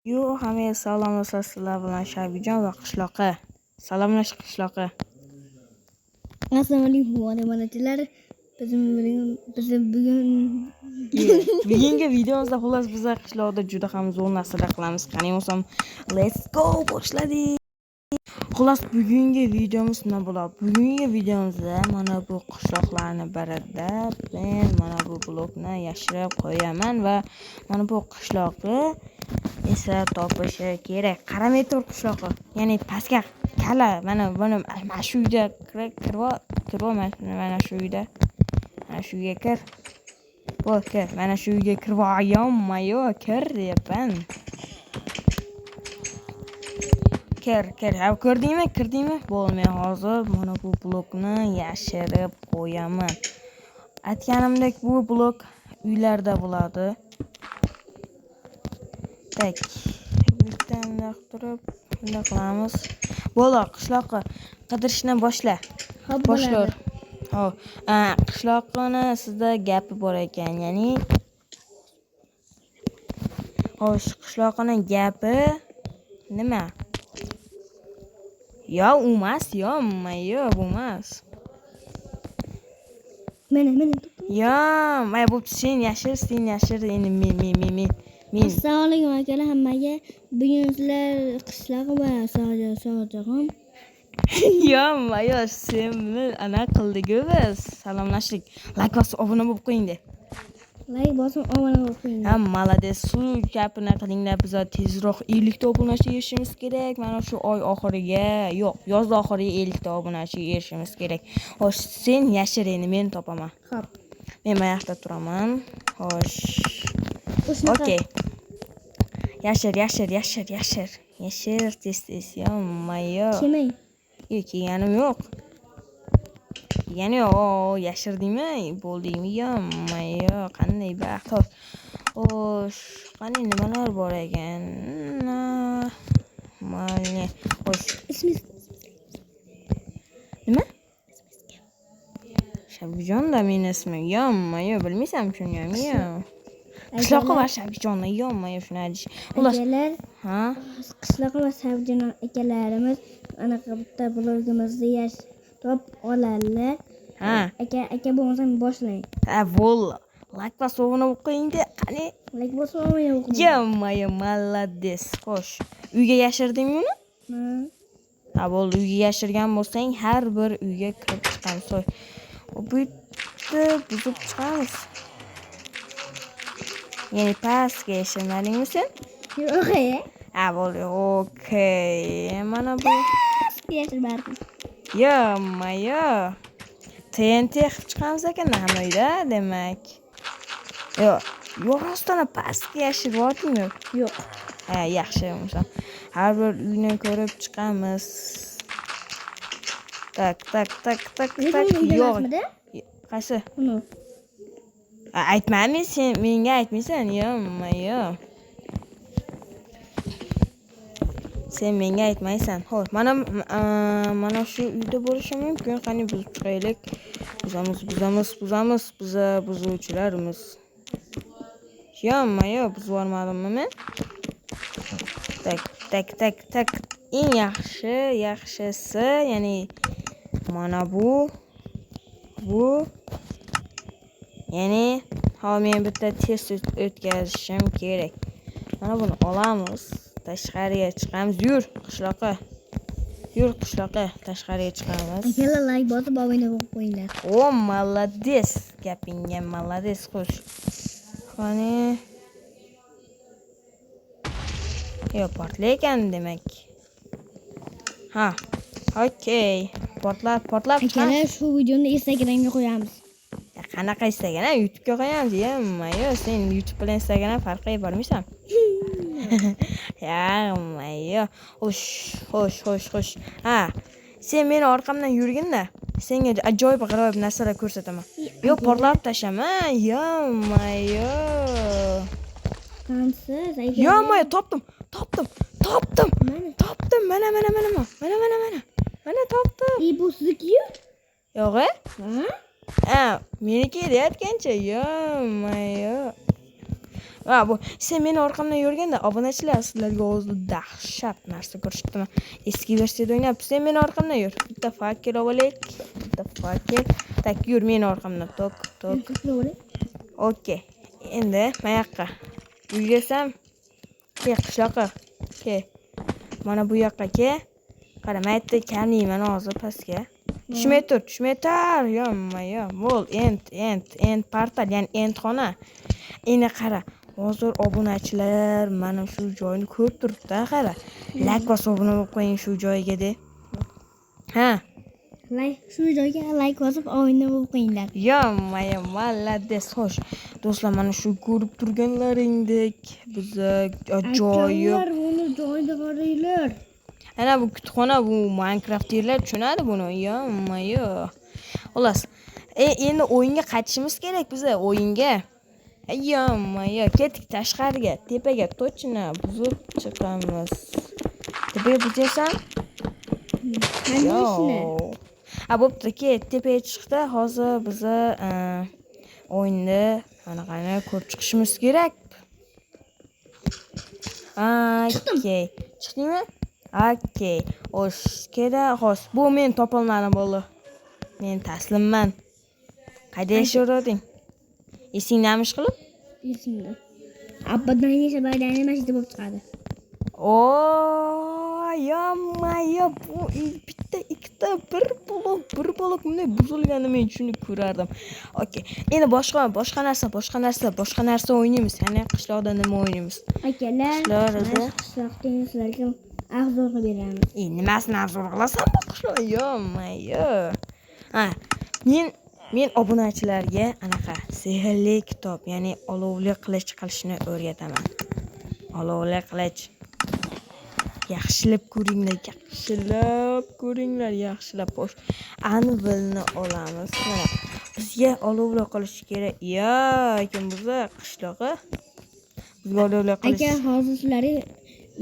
Yo, hammaga salom do'stlar, sizlar bilan Shabijon va Qishloqi. Salomlash, Qishloqi. Assalomu alaykum onajonalar. Bizim bugun Bugungi videomizda xullas biz qishloqda juda ham zo'r narsalar qilamiz. Qani bo'lsam, let's go, boshladik. Xullas bugungi videomiz nima bo'ladi? Bugungi videomizda mana bu qishloqlarni birida men mana bu blokni yashirib qo'yaman va mana bu qishloqni esa topishi kerak. Qaramay tur, qishloqi. Ya'ni pastga kala, mana buni mana shu uyda kirib kirib, mana shu uyda. Mana shu uyga kir. Bo'l, kir. Mana shu uyga kirib, ё-моё, kir deyapman. Kir, kir. Ha, ko'rdingmi? Kirdingmi? Bo'ldi, men hozir mana bu blokni yashirib qo'yaman. Aytganimdek, bu blok uylarda bo'ladi. Так. Bitta bundoq turib, bundoq qilamiz. Bo'ldi, qishloqqa qidirishni boshla. Hop. Boshlar. Bo'ladi. Hop. Qishloqini sizda gapi bor ekan, ya'ni xo'sh, qishloqini gapi nima? Yo, u emas, ё-моё, bu emas. Mana mana. Yo, may bo'pti, sen yashir, sen yashir, endi men. Assalomu alaykum akalar hammaga. Bugun sizlar qishloq va Shohjahon. Ё-моё, sen buni ana qildik-ku biz. Salomlashdik. Like bosib obuna bo'lib qo'ying de. Like bosib obuna bo'lib qo'ying. Ha, молодец. Shu gapini qilinglar, biz tezroq 50 ta obunachiga erishishimiz kerak. Mana shu oy oxiriga, yo'q, yoz oxiriga 50 ta obunachiga erishishimiz kerak. Xo'sh, sen yashir endi, men topaman. Hop. Men mana yoqda turaman. Xo'sh. Shunaqa. Okey. Yashir, yashir, yashir, yashir. Yashir tez tez. Ё-моё. Kelmang. Yo'q, kelganim yo'q. Kelgani yo'q. O, yashirdingmi? Bo'ldingmi? Ё-моё, qanday baxt. Xo'sh. Xo'sh, qani nimalar bor ekan? Mayli. Xo'sh, Ismingiz nima? Shabijonda meni ismim. Ё-моё, bilmaysanmi shuni ham? Yo. Qishloqqa va Shabijonni, ё-моё, shuni aytish. Xullas, Akalar, ha? qishloq va Sabjon akalarimiz anaqa bitta blogimizni yash top oladilar. Ha. Aka, aka bo'lmasam boshlang. Ha, bo'ldi. Like bosib obuna bo'lib qo'ying-da. Qani? Like bosib obuna bo'lib qo'ying. Ё-моё, молодец. Xo'sh. Uyga yashirdingmi uni? Ha. Ha, bo'ldi. Uyga yashirgan bo'lsang, har bir uyga kirib chiqamiz. Xo'sh. Bu yerda buzib chiqamiz. Ya'ni pastga yashirmadingmi sen? Yo'q, e. Ha, bo'ldi. Okey. Mana bu. Yashirmadim. Ё-моё. TNT qilib chiqamiz ekan hamma uyda, demak. Yo'q, yo'q, rostdan pastga yashirib yubordingmi? Yo'q. Ha, yaxshi bo'lsa. Har bir uyni ko'rib chiqamiz. Так, так, так, так, так. Lekin Yo'q. emasmidi? Qaysi? Uni. Ha, aytmaymi sen, menga aytmaysan, ё-моё. Sen menga aytmaysan. Xo'p, mana mana shu uyda bo'lishi mumkin. Qani buzib chiqaylik. Buzamiz, buzamiz, buzamiz. Biza buzuvchilarimiz. Ё-моё, buzib yubormadimmi men? Так, так, так, так. Eng yaxshi, yaxshisi, ya'ni mana bu ya'ni hozir men bitta test o'tkazishim kerak. Mana buni olamiz, tashqariga chiqamiz. Yur, qishloqqa. Yur, qishloqqa, tashqariga chiqamiz. Akalar, like bosib obuna bo'lib qo'yinglar. O, молодец. Gapingga молодец. Xo'sh. Qani. Yo'q, portlar ekan demak. Ha. Okey. Portlab, portlab chiqamiz. Akalar, shu videoni Instagramga qo'yamiz. Ya, qanaqa Instagram? YouTube'ga qo'yamiz. Ё-моё, sen YouTube bilan Instagram farqi bormaysan. Ё-моё. Xo'sh, xo'sh, xo'sh, xo'sh. Ha, sen meni orqamdan yurgin-da. Senga ajoyib g'aroyib narsalar ko'rsataman. Yo'q, portlab tashlama. Ё-моё. Qansiz? Ё-моё, topdim. Topdim. Topdim. Mana. Topdim. Mana, mana, mana, mana. Mana, mana, mana. Mana topdim. E, bu sizniki-yu? Yo'q, e? Ha? Ha, meniki deyotgancha. Ё-моё. Ha, bu sen meni orqamdan yurganda obunachilar sizlarga o'zi dahshat narsa ko'rsataman. Eski versiyada o'ynab, sen meni orqamdan yur. Bitta факел olaylik. Bitta факел. Так, yur meni orqamdan. Tok, tok. Okey. Endi mana yoqqa. Uygasam, ke qishloqqa. Ke. Mana bu yoqqa ke. Qara, men yerda kamiyman hozir pastga. Tushmay tur, tushmay tur. Yonma-yo. Bo'l, end, end, end portal, ya'ni endxona. Endi qara. Hozir obunachilar mana shu joyni ko'rib turibdi, qara. Layk bosib obuna bo'lib qo'ying shu joyga de. Ha. Layk, shu joyga layk bosib obuna bo'lib qo'yinglar. Yonma-yo, молодец. Xo'sh, do'stlar, mana shu ko'rib turganlaringdek biza ajoyib Akalar, buni joyida qaranglar. Ana bu kutubxona, bu Minecraftierlar tushunadi buni. Yonma-yo. Xullas, endi o'yinga qaytishimiz kerak biza, o'yinga. Yonma-yo, ketdik tashqariga, tepaga точно buzib chiqamiz. Tepaga buzyapsan? Конечно. Ha, bo'pti, ket, tepaga chiqdi. Hozir biza o'yinni anaqani ko'rib chiqishimiz kerak. Okey. Chiqdingmi? Okey. Xo'sh, keda, xo'sh, bu men topolmadim bo'ldi. Men taslimman. Qayda yashayotding? Esingdami ish qilib? Esimda. Abadan yashabaydan mana shu bo'lib chiqadi. O, yonma-yo, bu bitta, ikkita, bir blok, bir blok bunday buzilganini men shuni ko'rardim. Okey. Endi boshqa narsa, boshqa narsa, boshqa narsa o'ynaymiz. Ya'ni qishloqda nima o'ynaymiz? Akalar, Qishloqda. mana shu qishloqda endi sizlarga обзор qilib beramiz. E, nimasini обзор qilasan bu qishloq? Yonma-yo. Ha, men obunachilarga anaqa sehrli kitob, ya'ni olovli qilich qilishni o'rgataman. Olovli qilich. Yaxshilab ko'ringlar, yaxshilab ko'ringlar, yaxshilab. Xo'sh, anvilni olamiz. Mana bizga olovli qilish kerak. Ya, kim biza qishlog'i? Bizga olovli qilish. Aka, hozir sizlarga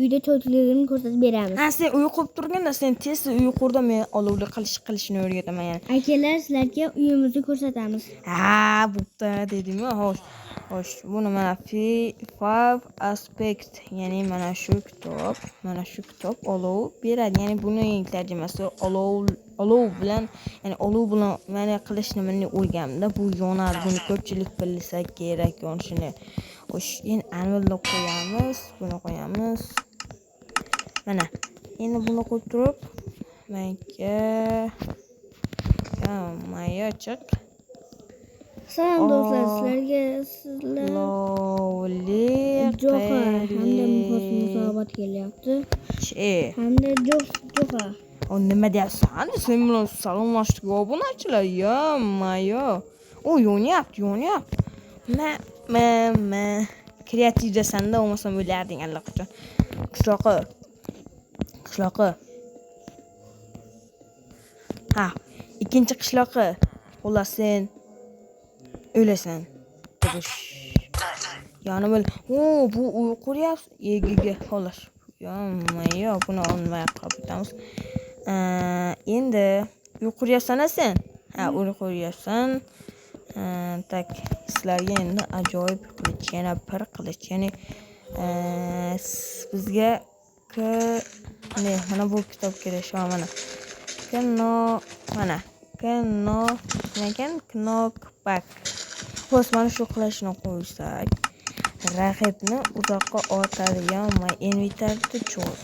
uyda cho'chligini ko'rsatib beramiz. Ha, sen uy qurib turganda, sen tez uy qurda, men olovli qilish qilishni o'rgataman yana. Akalar, sizlarga uyimizni ko'rsatamiz. Ha, bo'pti dedingmi? Xo'sh. Xo'sh, buni mana five aspect, ya'ni mana shu kitob, mana shu kitob olov beradi. Ya'ni buning tarjimasi olov, olov bilan, ya'ni olov bilan mana qilishni mana o'rganimda bu yonadi. Buni ko'pchilik bilsa kerak yonishini. Xo'sh, endi anvilni qo'yamiz, buni qo'yamiz. Mana, endi buni qo'yib turib, menga mayo chiq. Salom do'stlar, sizlarga sizlar Lovli Jo'xa hamda Muhos musobat kelyapti. qilich. Hamda Jo'xa. O, nima deyapsan? Sen bilan salomlashdik obunachilar. Yo-mayo. O, yonyapti, yonyapti. Ma, ma, ma. Kreativdasanda bo'lmasam o'larding allaqachon. Qishloqi. Qishloqi. Ha, ikkinchi qishloqi. Xullas, sen o'lasan. Tugush. Yonib o'l. O, bu uy quryapsiz. Egiga, xolos. Yo-mayo, buni olmay qolib ketamiz. Endi uy quryapsan sen? Ha, uy quryapsan. Так, sizlarga endi ajoyib qilich, yana bir qilich, ya'ni bizga k ne, mana bu kitob kerak, shu mana. Kno, mana. Kno, nima ekan? Knockback. Xo'sh, mana shu qilichni qo'ysak, raqibni uzoqqa otadigan va inventarda joy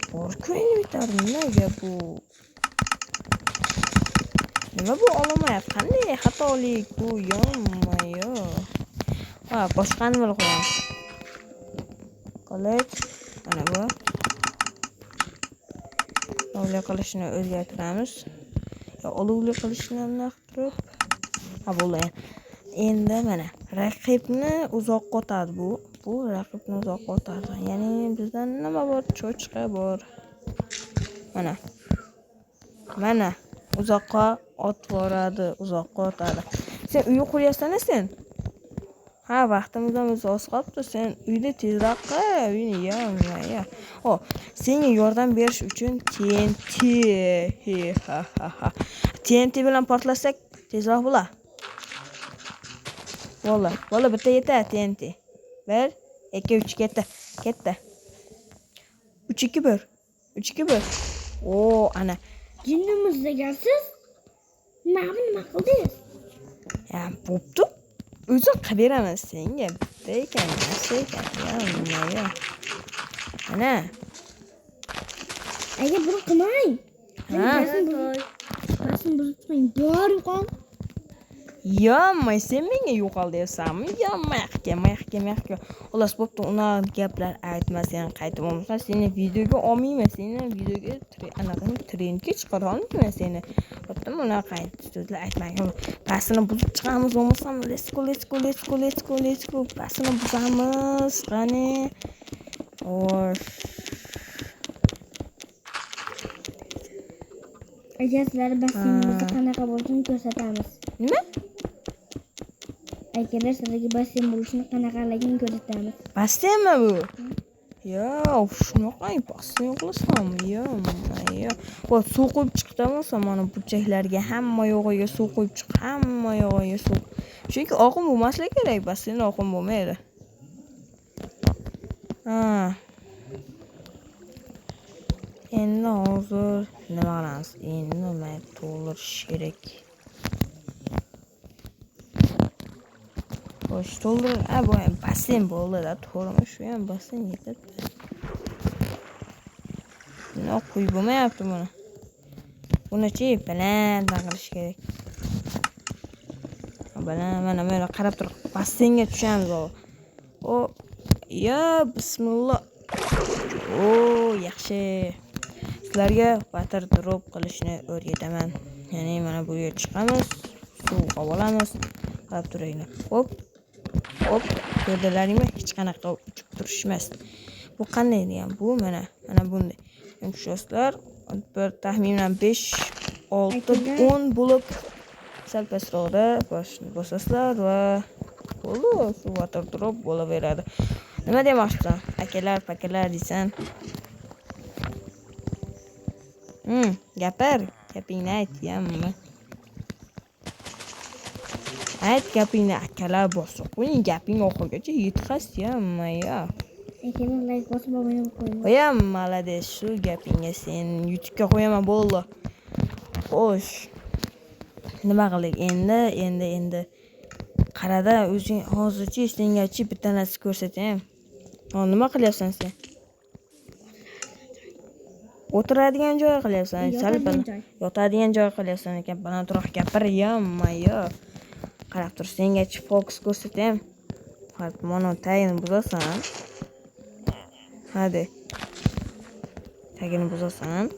bor-ku inventar nimaga bu? Nima bu ololmayapti? Qanday xatolik bu? Yonma-yo. Ha, boshqa nima qo'yamiz? Qilich. Mana bu. Olovli qilishni o'zgartiramiz. Yo, olovli qilishni bundoq turib. Ha, bo'ldi. Endi mana raqibni uzoqqa otadi bu. Bu raqibni uzoqqa otadi. Ya'ni bizda nima bor? Cho'chqa bor. Mana. Mana uzoqqa otib yuboradi, uzoqqa otadi. Sen uy quryapsan sen? Ha, vaqtimiz ham o'zi oz qolibdi. Sen uyni tezroq qil, uyni ya. Hop, senga yordam berish uchun TNT. He ha ha ha. TNT bilan portlasak tezroq bo'lar. Bo'ldi. Bo'ldi, bitta yetadi TNT. 1 2 3 ketdi. Ketdi. 3 2 1. 3 2 1. Oo, ana. Jinnimiz degansiz. Nima nima qildingiz? Ya, bo'pti. O'zim qilib beraman senga. Bitta ekan, narsa ekan. Ya, nima ya. Ana. Aka buni qilmang. Ha. Rasm buzib chiqmang. Bor yo'qol. Yonmay, sen menga yo'qol deyapsanmi? Yonmay, mayaqqa, mayaqqa. Xullas, bo'pti, unaqa gaplar aytma, sen qaytib olmasam seni videoga olmayman, seni videoga anaqa trendga chiqara olmayman seni. Bo'ptimi? Unaqa so'zlar aytmang. Pastini buzib chiqamiz bo'lmasam, let's go, let's go, let's go, let's go, let's go. Pastini buzamiz. Qani. Xo'sh. Aka sizlar basseynimizni qanaqa bo'lishini ko'rsatamiz. Nima? Akalar sizlarga basseyn bo'lishini qanaqaligini ko'rsatamiz. Basseynmi bu? Yo, shunaqa basseyn qilasanmi? Yo, yo. Voy, suv quyib chiqdi bo'lsa, mana burchaklarga hamma yo'g'iga suv quyib chiq, hamma yo'g'iga suv. Chunki oqim bo'lmasligi kerak, basseynda oqim bo'lmaydi. Ha. Endi hozir nima qilamiz? Endi nima to'ldirish kerak? Xo'sh, to'ldir. Ha, bu ham basseyn bo'ldi-da, to'g'rimi? Shu ham basseyn yetadi. Nima quyib bo'lmayapti buni. Buni-chi balanddan qilish kerak. Baland, mana mana qarab tur, basseynga tushamiz hozir. O, ya bismillah. O, yaxshi. Sizlarga water drop qilishni o'rgataman. Ya'ni mana bu yerga chiqamiz, suv olib olamiz. Qarab turinglar. Hop. Hop, ko'rdilaringmi? Hech qanaqa uchib turish emas. Bu qanday degan? Bu mana, mana bunday. Endi tushasizlar, bir taxminan 5, 6, 10 bo'lib sal pastroqda bosasizlar va bo'ldi, suv water drop bo'laveradi. Nima demoqchisan? Akalar, pakalar deysan. Gapir, gapingni ayt, yamma. Ayt gapingni, akalar bosib qo'ying, gaping oxirigacha yetkaz, yamma ya. Akalar like bosib obuna bo'lib qo'ying. Qo'yam, молодец, shu gapingga sen YouTube'ga qo'yaman, bo'ldi. Xo'sh. Nima qildik endi? Endi qarada o'zing hozirchi sengachi bitta narsa ko'rsataymi? Ha, nima qilyapsan sen? O'tiradigan joy qilyapsan, sal Yotadigan joy. Yotadigan joy qilyapsan ekan, balandroq gapir, yamma yo. Qarab tur, sengachi fokus ko'rsataymi? Qarab, mana tagini buzasan. Hadi. Tagini buzasan.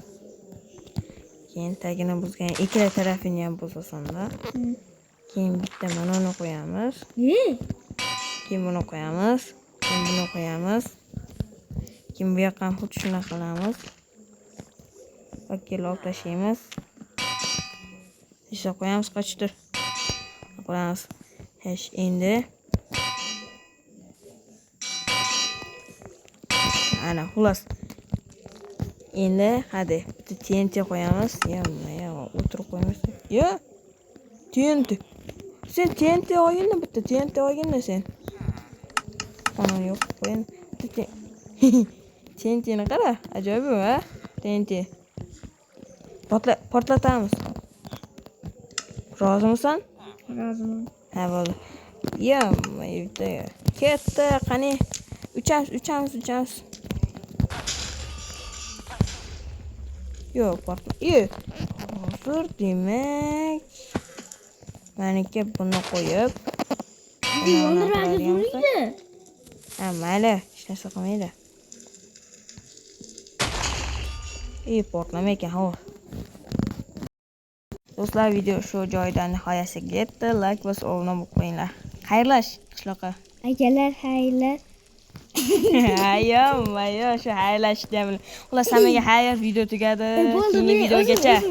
Keyin tagini buzgan ikkala tarafini ham buzasan-da. Keyin bitta mana uni qo'yamiz. Keyin buni qo'yamiz. Keyin buni qo'yamiz. Keyin bu yoqqa ham xuddi shunaqa qilamiz. Va kelib olib tashlaymiz. Ishlab qo'yamiz, qochdir. Qo'yamiz. Hech endi. Ana, xullas. Endi hadi bitta TNT qo'yamiz. Ya, ya, o'tirib qo'yamiz. Ya. TNT. Sen TNT olginda bitta TNT olginda sen. Ana yo'q, qo'yin. Bitta TNTni qara, ajoyib ha? TNT. Portlatamiz. Rozimisan? Roziman. Ha, bo'ldi. Ya, bitta ketdi, qani. Uchamiz, uchamiz, uchamiz. Yo'q, portla. Yo'q. Hozir demak, maniki buni qo'yib, buni Yondiradi qiladigan bo'lsak- zo'r edi. Ha, mayli, hech narsa qilmaydi. Ey, portlamay ekan, hozir. Do'stlar, video shu joyda nihoyasiga yetdi. Like bosib obuna bo'lib qo'yinglar. Xayrlash qishloqqa. Akalar xayrlar. Ayo, ayo, shu xayrlashishni ham. Xullas, hammaga xayr, video tugadi. Bo'ldi, Keyingi men o'zim- videogacha. o'zim